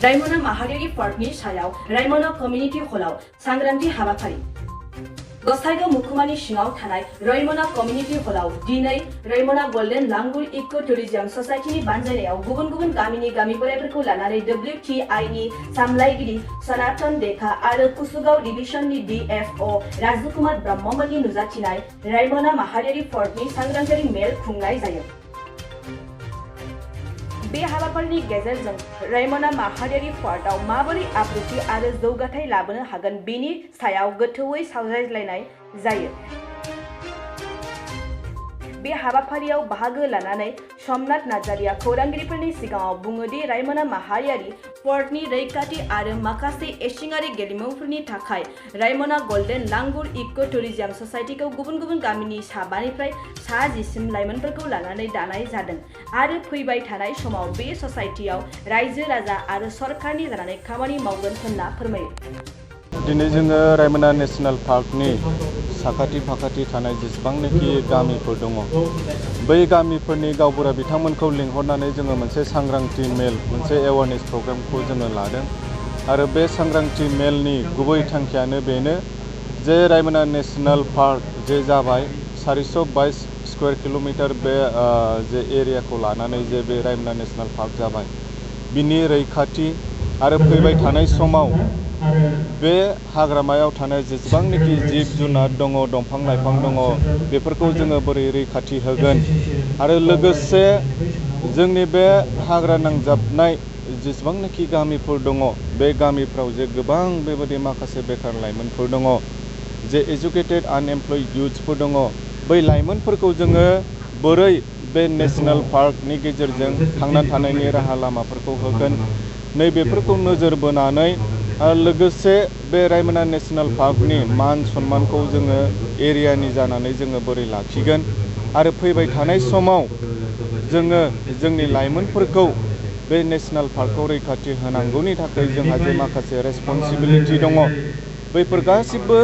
रायमना माहारियारि पार्कनि सायाव रायमना कमिउनिटि हलाव सांग्रांथि हाबाफारि गसाइगाव मुखुमानि सिङाव थानाय रायमना कमिउनिटि हलाव दिनै रायमना गोल्डेन लांगुर इको टुरिज्म ससाइटिनि बानजायनायाव गुबुन गामिनि गामि बोराइफोरखौ लानानै WTI नि सामलायगिरि सनातन देखा आरो कुसुगाव डिभिजननि DFO राजकुमार ब्रह्ममोननि नुजाथिनाय रायमना माहारियारि पार्कनि सांग्रांथि मेल खुंनाय जायो। बे हाबाफारिनि गेजेरजों रायमना माहारियारि पार्कआव माबोरै आब्रुथि आरो जौगाथाय लाबोनो हागोन बेनि सायाव गोथौवै सावरायलायनाय जायो। बे हाबाफारियाव बाहागो लानानै सोमनाथ नार्जारिया खौरांगिरिफोरनि सिगाङाव बुङोदि रायमना माहारियारि पार्कनि रैखाथि आरो माखासे इसिङारि गेलेमुफोरनि थाखाय रायमना गोल्डेन लांगुर इको टुरिज्म ससाइटिखौ गुबुन गामिनि 5निफ्राय 10सिम लाइमोनफोरखौ लानानै दानाय जादों आरो फैबाय थानाय समाव बे ससाइटियाव रायजो राजा आरो सरकारनि जानानै खामानि मावगोन होनना फोरमायो। दिनै जोङो रायमना नेशनेल पार्कनि साखाथि फाखाथि थानाय जेसेबांनाखि गामिफोर दङ बै गामिफोरनि गावबुरा बिथांमोनखौ लिंहरनानै जोङो मोनसे सांग्रांथि मेल मोनसे एवारनेस प्रग्रामखौ जोङो लादों आरो बे सांग्रांथि मेलनि गुबै थांखियानो बेनो जे रायमना नेशनेल पार्क जे जाबाय 422 स्क्वायर किल'मिटार बे जे एरियाखौ लानानै जे बे रायमना नेशनेल पार्क जाबाय बिनि रैखाथि आरो फैबाय थानाय समाव बे हाग्रामायाव थानाय जेसेबांनाखि जिब जुनार दङ दंफां लाइफां दङ बेफोरखौ जोङो बोरै रैखाथि होगोन आरो लोगोसे जोंनि बे हाग्रा नांजाबनाय जेसेबांनाखि गामिफोर दङ बे गामिफ्राव जे गोबां बेबायदि माखासे बेखार लाइमोनफोर दङ जे एजुकेटेड आनएमप्लयड इयुथ्सफोर दङ बै लाइमोनफोरखौ जोङो बोरै बे नेशनेल पार्कनि गेजेरजों थांनानै थानायनि राहा लामाफोरखौ होगोन नैबेफोरखौ नोजोर बोनानै लोगोसे बे रायमना नेशनेल पार्कनि मान सन्मानखौ जोङो एरियानि जानानै जोङो बोरै लाखिगोन आरो फैबाय थानाय समाव जोङो जोंनि लाइमोनफोरखौ बे नेशनेल पार्कखौ रैखाथि होनांगौनि थाखाय जोंहा जे माखासे रेसपन्सिबिलिटि दङ बैफोर गासिबो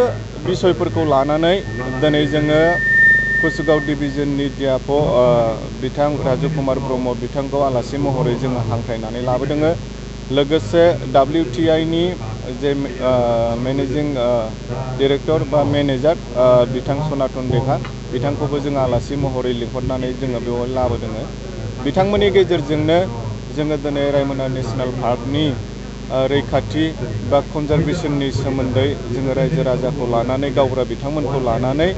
बिसयफोरखौ लानानै दिनै जोङो कुसुगाव डिभिजननि DFO बिथां राजकुमार ब्रह्म बिथांखौ आलासि महरै जोङो हांख्रायनानै लाबोदों लोगोसे WTI नि जे मेनेजिं डाइरेक्टर बा मेनेजार बिथां सनातन देखा बिथांखौबो जों आलासि महरै लिंहरनानै जोङो बेवहाय लाबोदों बिथांमोननि गेजेरजोंनो जोङो दिनै रायमना नेशनेल पार्कनि रैखाथि बा कनजारभेशननि सोमोन्दै जोङो रायजो राजाखौ लानानै गावबुरा बिथांमोनखौ लानानै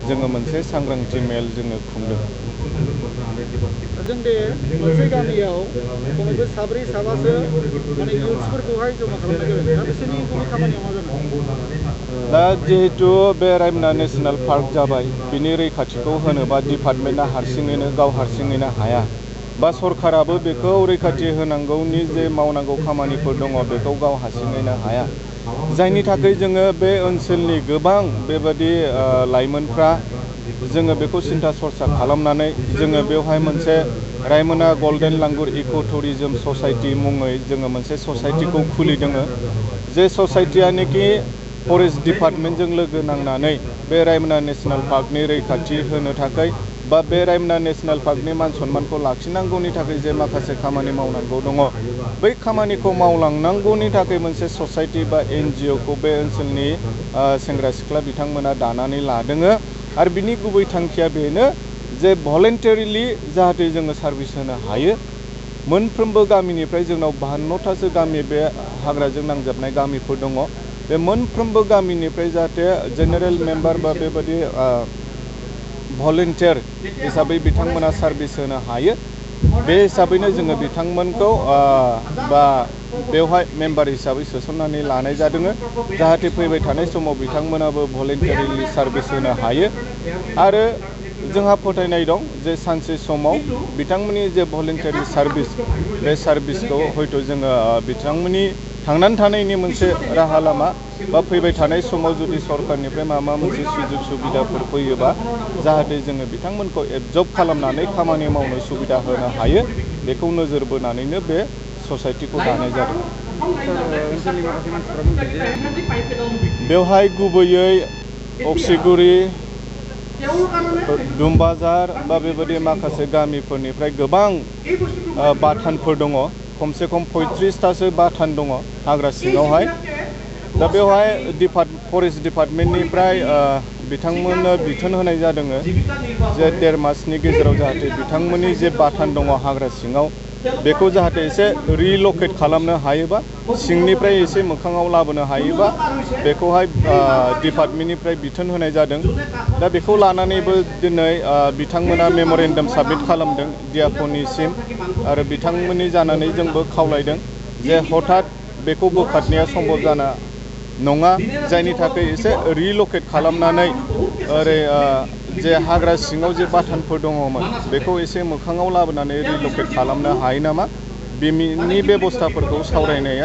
जोङो मोनसे सांग्रांथि मेल जोङो खुंदों। जों बे मोनसे गामियाव खमैबो 4-5सो माने इयुथ्सफोरखौहाय जमा खालामनाय जादों दा बिसोरनि गुबै खामानिया मा जागोन? दा जिहेतु बे रायमना नेशनेल पार्क जाबाय बिनि रैखाथिखौ होनोबा डिपार्टमेन्टआ हारसिङैनो गाव हारसिङैनो हाया बा सरकाराबो बेखौ रैखाथि होनांगौनि जे मावनांगौ खामानिफोर दङ बेखौ गाव हारसिङैनो हाया जायनि थाखाय जोङो बे ओनसोलनि गोबां बेबादि लाइमोनफ्रा जोङो बेखौ सिन्था सरसा खालामनानै जोङो बेवहाय मोनसे रायमना गोल्डेन लांगुर इको टुरिज्म ससाइटि मुङै जोङो मोनसे ससाइटिखौ खुलिदों जे ससाइटियानोखि फरेस्ट डिपार्टमेन्टजों लोगो नांनानै बे रायमना नेशनेल पार्कनि रैखाथि होनो थाखाय बा बे रायमना नेशनेल पार्कनि मान सन्मानखौ लाखिनांगौनि थाखाय जे माखासे खामानि मावनांगौ दङ बै खामानिखौ मावलांनांगौनि थाखाय मोनसे ससाइटि बा NGOखौ बे ओनसोलनि सेंग्रा सिख्ला बिथांमोना दानानै लादों आरो बिनि गुबै थांखिया बेनो जे भलेन्टारिलि जाहाथे जोङो सार्भिस होनो हायो मोनफ्रोमबो गामिनिफ्राय जोंनाव 52थासो गामि बे हाग्राजों नांजाबनाय गामिफोर दङ बे मोनफ्रोमबो गामिनिफ्राय जाहाथे जेनेरेल मेम्बार बा बेबादि भलेन्टियार हिसाबै बिथांमोना सार्भिस होनो हायो बे हिसाबैनो जोङो बिथांमोनखौ बा बेवहाय मेम्बार हिसाबै सोसननानै लानाय जादों जाहाथे फैबाय थानाय समाव बिथांमोनाबो भलेन्टारिलि सार्भिस होनो हायो आरो जोंहा फोथायनाय दं जे सानसे समाव बिथांमोननि जे भलेन्टारि सार्भिस बे सार्भिसखौ हयथ' जोङो बिथांमोननि थांनानै थानायनि मोनसे राहा लामा बा फैबाय थानाय समाव जुदि सरकारनिफ्राय माबा मोनसे सुजुग सुबिदाफोर फैयोबा जाहाथे जोङो बिथांमोनखौ एबजर्ब खालामनानै खामानि मावनो सुबिदा होनो हायो बेखौ नोजोर बोनानैनो बे ससाइटिखौ दानाय जादों। बेवहाय गुबैयै अक्सिगुरि दुमबाजार बा बेबायदि माखासे गामिफोरनिफ्राय गोबां बाथानफोर दङ खमसे खम 35थासो बाथान दङ हाग्रा सिङावहाय। दा बेवहाय फरेस्ट डिपार्टमेन्टनिफ्राय बिथांमोननो बिथोन होनाय जादों जे 1.5 मासनि गेजेराव जाहाथे बिथांमोननि जे बाथान दङ हाग्रा सिङाव बेखौ जाहाथे एसे रिलकेट खालामनो हायोबा सिंनिफ्राय एसे मोखाङाव लाबोनो हायोबा बेखौहाय डिपार्टमेन्टनिफ्राय बिथोन होनाय जादों। दा बेखौ लानानैबो दिनै बिथांमोना मेम'रेन्डाम साबमिट खालामदों डिआफअनिसिम आरो बिथांमोननि जानानै जोंबो खावलायदों जे हठात बेखौ बोखारनाया सम्भब जाना नङा, जायनि थाखाय एसे रिलकेट खालामनानै ओरै जे हाग्रा सिङाव जे बाथानफोर दङमोन बेखौ एसे मोखाङाव लाबोनानै रिलकेट खालामनो हायो नामा बेनि बेबस्थाफोरखौ सावरायनाया